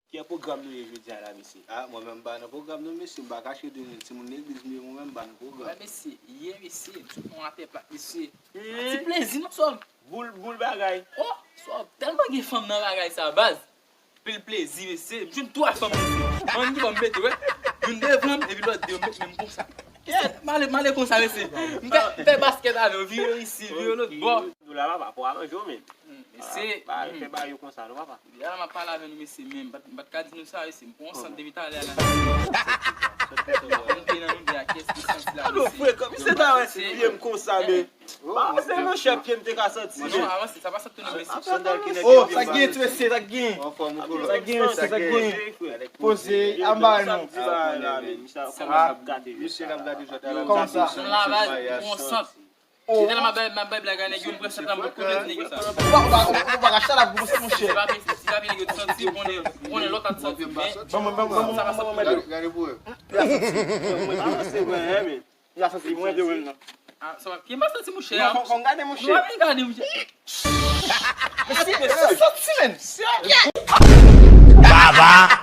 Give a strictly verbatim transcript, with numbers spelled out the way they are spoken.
Ki pwogram nou ye jodi a la, mesye? Ah, mwen menm m pa nan pwogram non, mesye, m pa kache de nou, timoun legliz m ye, mwen menm m pa nan pwogram. Wè, mesye, ye, mesye, m sot nan atè plat, mesye. Ti plezi, non, sòm. Boul, boul bagay. Oh, sòm, tèlman gen fanm nan bagay sa, baz. Pil plezi, mesye. M jwenn twa fanm, mesye. Ann ki ban m mete, wè. Youn devan m, epi lòt de yo met menm konsa. Mesye, m ale, m ale konsa, mesye. M fè, m fè baskèt avè yo, vire isi, vire lòt bò. Dola papa, pou aranje w menm. Mesye. Ba, fè ba yo konsa, non, papa. Depi la, m ap pale avè nou, mesye, men m pa t, m pa t ka di nou sa, mesye. M pran yon sant depi talè a la. M te nan nou de a kès ki santi la, mesye. Frekan, misye ta wè si pye m konsa, men. Pa panse, monchè, pye m te ka santi, men. Non, avanse, sa pa santi nou, mesye. Oh, sa k gen, mesye, sa k gen. Sa k gen, mesye, sa k gen. Poze, anba nou. Misye n ap gade jwèt la. Kòman sa? M la, baz, m pran yon sant. Oh. Depi talè m ap bay, m ap bay blag a nèg yo, m pran sant la, m konplete nèg yo sa. Ou pa, ou pa, ou pa ka chalap pou sa, monchè. Ti papi, ti papi nèg yo santi, konnen, konnen lòt ap santi, men. Ban mwen, ban mwen, ban mwen, ban mwen, ban mwen. Gade, gade pou yo. Avanse, mwen, men. Li a santi mwen de wèl nan. Ah, sa va. Ki pa santi mouche a? Non, fò, fò m gade mouche. Nou pa vin gade mouche. Mesye, sa santi, men. Baba.